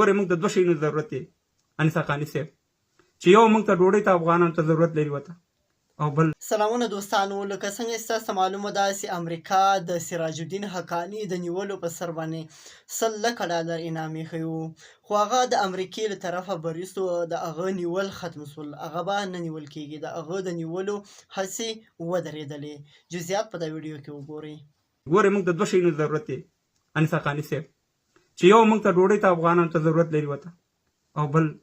ګورې موږ ته دوه شیونو ضرورت دی انیس حقاني صاحب، چې یو موږ ته ډوډۍ ته افغانانو ته ضرورت لري وته او بل. سلامونه دوستانو، لکه څنګه چې تاسو ته معلومه ده چې امریکا د سراج الدین حقاني د نیولو په سر باندې 100 لکه ډالر انعام ایښی وو، خو هغه د امریکې له طرفه بری سو، د هغه نیول ختم سول، هغه به نه نیول کیږي، د هغه د نیولو هڅې ودرېدلې. جزیات په دا ویډیو کې وګورئ. ګورې موږ ته دوه شیونو ضرورت دی انیس حقاني صاحب، چې یو موږ ته ډوډۍ ته افغانانو ته ضرورت لري وته او بل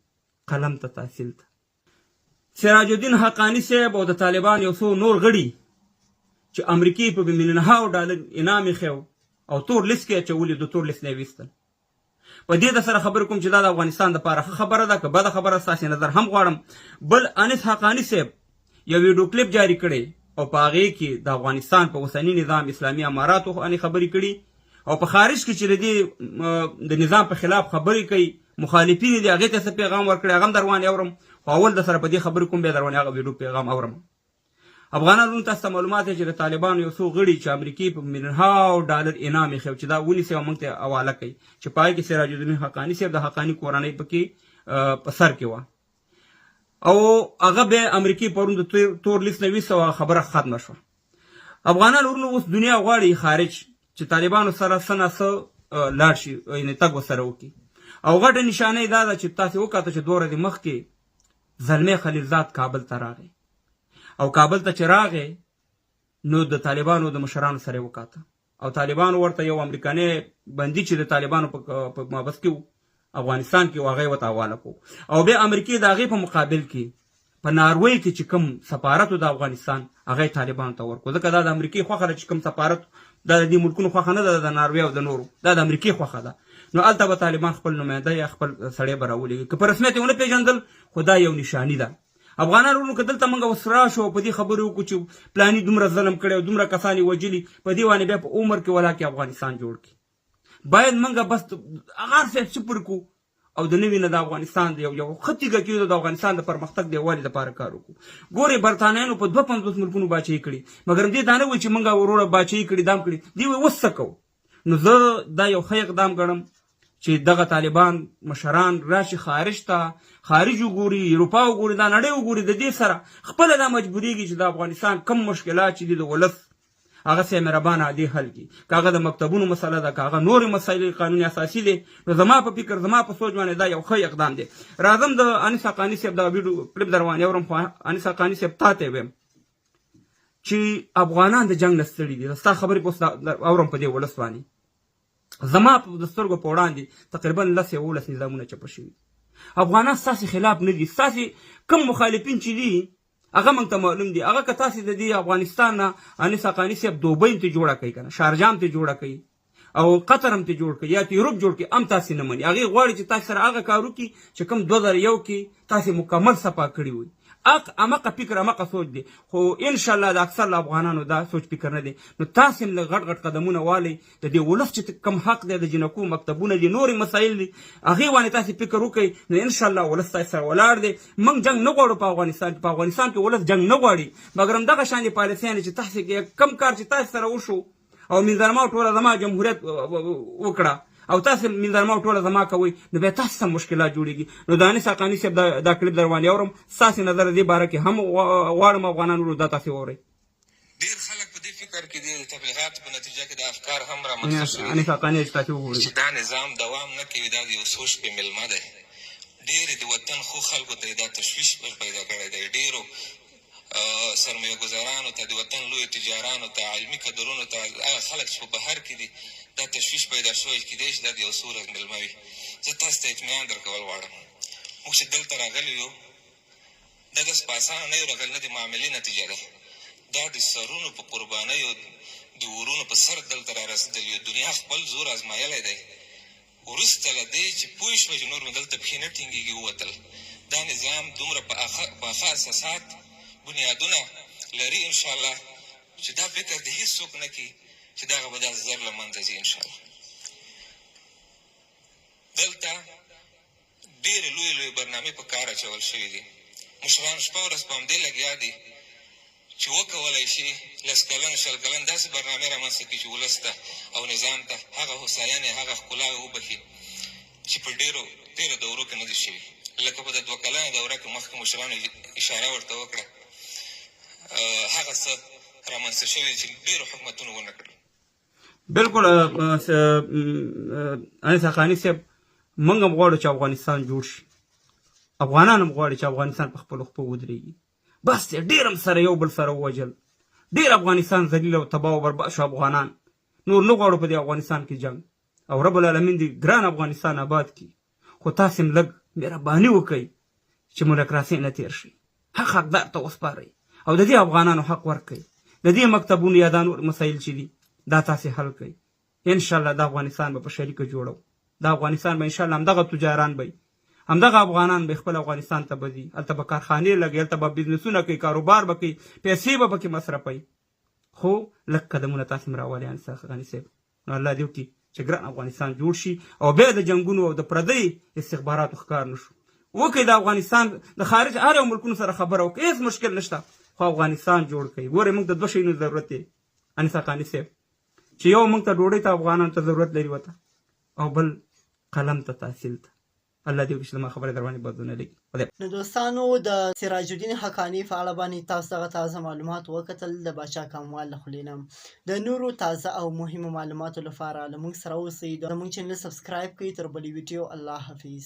قلم ته تحصیل ته. سراج الدین حقاني صاحب او د طالبان یو څو نور غړي چې امریکې په میلیونهاو ډالر انعام ایښی او تور لیست کې اچولي، د تور لیست نه یې ویستل. په دې د سره خبرې کوم چې دا د افغانستان دپاره ښه خبره ده که بده خبره، ستاسې نظر هم غواړم. بل انیس حقاني صاحب یو ویډیو کلیپ جاري کړی او په هغې کې د افغانستان په اوسني نظام اسلامي اماراتو باندې خبرې کړي او په خارج کې چې د دې د نظام په خلاف خبرې کوي مخالفین دي، هغې ته څه پیغام ورکړي هغه هم دروانې اورم، خو اول د سره په دې خبرې کوم، بیا دروانې هغه ویډیو پیغام اورم. افغانان وروڼو تاسو ته معلومات دی چې د طالبانو یو څو غړي چې امریکې په میلیونهاو ډالر انعام ایښی چې دا ونیسي او موږ ته حواله کوي، چې په هغې کې سراج الدین حقاني صاحب د حقاني کورنۍ پکې په سر کې وه او هغه بیا امریکې پرون د تور لیست نه ویسته او هغه خبره ختمه شوه. افغانان وروڼو اوس دنیا غواړي خارج چې طالبانو سره څه نه څه لاړ شي، یعنې تګ ورسره وکړي. او غټه نشانه یې دا ده چې تاسې وکاته چې 2 ورځې مخکې زلمی خلیلزاد کابل ته راغی او کابل ته چې راغی نو د طالبانو د مشرانو سره یې وکاته او طالبانو ورته یو امریکانی بندي چې د طالبانو په محبس کې افغانستان کې هغه یې ورته حواله کو او بیا امریکې د هغې په مقابل کې په ناروې کې چې کوم سفارت د افغانستان هغه یې طالبانو ته ورکړو، ځکه دا د امریکې خوښه ده چې کوم سفارت، دا د دې ملکونو خوښه نه ده، د ناروې او د نورو، دا د امریکې خوښه ده. نو هلته به طالبان خپل نماینده یا خپل سړی به راولېږي، که په رسمیت یې ونه پېژندل خو دا یو نشاني ده. افغانان ورونو که دلته موږ اوس راشو او په دې خبرې وکړو چې پلاني دومره ظلم کړی او دومره کسان یې وژلي، په دې باندې بیا په عمر کې ولاکې افغانستان جوړ کړي. باید موږ بس هغه هر څه صفر کړو او د نوي نه د افغانستان د یو یو ښه تیږه کېږدو، د افغانستان د پرمختګ د یووالي دپاره کار وکړو. ګورئ برتانیانو په 52 ملکونو باچهي کړي، مګر دې دا نه وایي چې موږ وروره باچهي کړي دام کړي، دې وایي اوس څه کوو. نو زه دا یو ښه اقدام ګڼم چې دغه طالبان مشران راشي خارج ته، خارج وګوري، اروپا وګوري، دا نړۍ وګوري، د دې سره خپله دا مجبورېږي چې د افغانستان کم مشکلات چې دي د ولس هغه سه مهربانه دې حل کړي، که هغه د مکتبونو مسله ده، که هغه نورې مسایلې قانون اساسي دی. نو زما په فکر زما په سوچ باندې دا یو ښه اقدام دی. راځم د انیس حقاني صاحب دا ویډیو کلیپ در باندې اورم، خو انیس حقاني صاحب تا ته وایم چې افغانان د جنګ نه ستړي دي. ستا خبرې اوس اورم په دې ولس باندې زما د سترګو په وړاندې تقریبا 10 11 نظامونه چپه شوي. افغانان ستاسې خلاف نه دي، ستاسې کوم مخالفین چې دي هغه موږ ته معلوم دي. هغه که تاسې د دې افغانستان نه انیس حقاني صاحب دوبۍ هم ته جوړه کوي که نه، شارجه هم ته جوړه کوي او قطر هم ته جوړ کوي یا ته یورپ جوړ کوي، هم تاسې نه مني. هغې غواړي چې تاسې سره هغه کار وکړي چې کوم 2001 کې تاسې مکمل صفا کړي وي. امقه فکر امقه سوچ دی، خو انشاءالله د اکثر له افغانانو دا سوچ فکر نه دی. نو تاسې هم لږ غټ غټ قدمونه والئ، د دې ولس چې کوم حق دی، د جینکو مکتبونه دي، نورې مسایل دي، هغې باندې تاسې فکر وکړئ. نو انشاءالله ولس تاسې سره ولاړ دی. موږ جنګ نه غواړو په افغانستان کې، په افغانستان کې ولس جنګ نه غواړي، مګر همدغه شان دي پالیسیانې چې تاسې کوم کار چې تاسې سره وشو او منظرما ټوله زما جمهوریت وکړه او تاسې منظرما ټوله زما کوئ، نو بیا تاسې ته مشکلات جوړېږي. نو د انیس حقاني صاحب دا کلیپ در باندې اورم، ستاسې نظر دې باره کې هم غواړم افغانان ورو دا تاسې واورئ. ډېر خلک په دې فکر کې دي، د تبلیغاتو په نتیجه کې دا افکار هم رامنځته شوي انیس حقاني چې تاسې وګورئ چې دا نظام دوام نه کوي، دا د یو څو شپې مېلمه دی. ډېرې د وطن ښو خلکو ته یې دا تشویش ور پیدا کړی دی، ډېرو سرمایه ګزارانو ته، د وطن لویو تجارانو ته، علمي کدرونو ته، هغه خلک چې په بهر کې دي دا تشویش پیدا شوی چې کېدای شي دا د یو څو ورځ مېلمه وي. زه تاسو ته اطمینان درکول غواړم، موږ چې دلته راغلي یو دا داسې په اسانه نه یو راغلي، نه د معاملې نتیجه ده، دا د سرونو په قربانیو، د ورونو په سر دلته را رسېدلي یو. دنیا خپل زور ازمایلی دی، وروسته له دې چې پوه شوه چې نور مې دلته پښې نه ټینګېږي ووتل. دا نظام دومره پاخه اساسات بنیادونه لري انشاءالله چې دا فکر دې هیڅوک نه کوي چې دغه به داسې زر له منځه ځي انشاءالله. دلته ډېرې لویې لویې برنامې په کار اچول شوې دي، مشران شپه ورځ په همدې لګیا دي چې وکولای شي 10 کلن 20 کلن داسې برنامې رامنځته کړي چې ولس ته او نظام ته هغه هوساینې هغه ښکلاوې وبښي. چې په ډېرو تېرو دورو کې نه دي شوي، لکه په د 2 کلنه دوره کې، مخکې مشرانو اشاره ورته وکړه، هغه څه رامنځته شوي چې ډېرو حکومتونو ونه کړل. بالکل انیس حقاني صاحب، موږ هم غواړو چې افغانستان جوړ شي، افغانان هم غواړي چې افغانستان په خپلو خپو ودرېږي. بس دی، ډېر هم سره یو بل سره ووژل، ډېر افغانستان ذلیل او تباه او برباد شو. افغانان نور نه غواړو په دې افغانستان کې جنګ، او رب العالمین دې ګران افغانستان آباد کړي. خو تاسې هم لږ مهرباني وکړئ چې ملک نه تېر شئ، حق حقدار ته وسپارئ او د دې افغانانو حق ورکړئ. د دې مکتبونو یا دا نور مسایل چې دي، دا تاسې حل کړئ. انشاءالله د افغانستان به په شریکه جوړو. د افغانستان به انشاءالله همدغه تجاران به، همدغه افغانان به خپل افغانستان ته به ځي، هلته به کارخانې لګوي، هلته به بزنسونه کوي، کاروبار به کوي، پیسې به پکې مصرفوي. خو لږ قدمونه تاسې هم راولئ انیس حقاني صاحب. نو الله دې وکړي چې ګران افغانستان جوړ شي او بیا د جنګونو او د پردۍ استخباراتو ښکار نشو. وکړئ، د افغانستان د خارج هر یو ملکونو سره خبره وکړئ، هېڅ مشکل نشته، خو افغانستان جوړ کړئ. ګورئ، موږ ته دوه شیونو ضرورت دی انیس حقاني صاحب، چې یو موږ ته ډوډۍ ته افغانانو ته ضرورت لري وته، او بل قلم ته، تحصیل ته. الله دې وکړي چې زما خبرې در باندې بدونه لګي. خدای نو دوستانو، د سراج الدین حقاني په اړه باندې تاسو دغه تازه معلومات وکتل د باچا کاموال له خولې نه. د نورو تازه او مهمو معلوماتو لپاره له موږ سره اوسئ، د موږ چینل subscribe کړئ. تر بلې ویډیو، الله حافظ.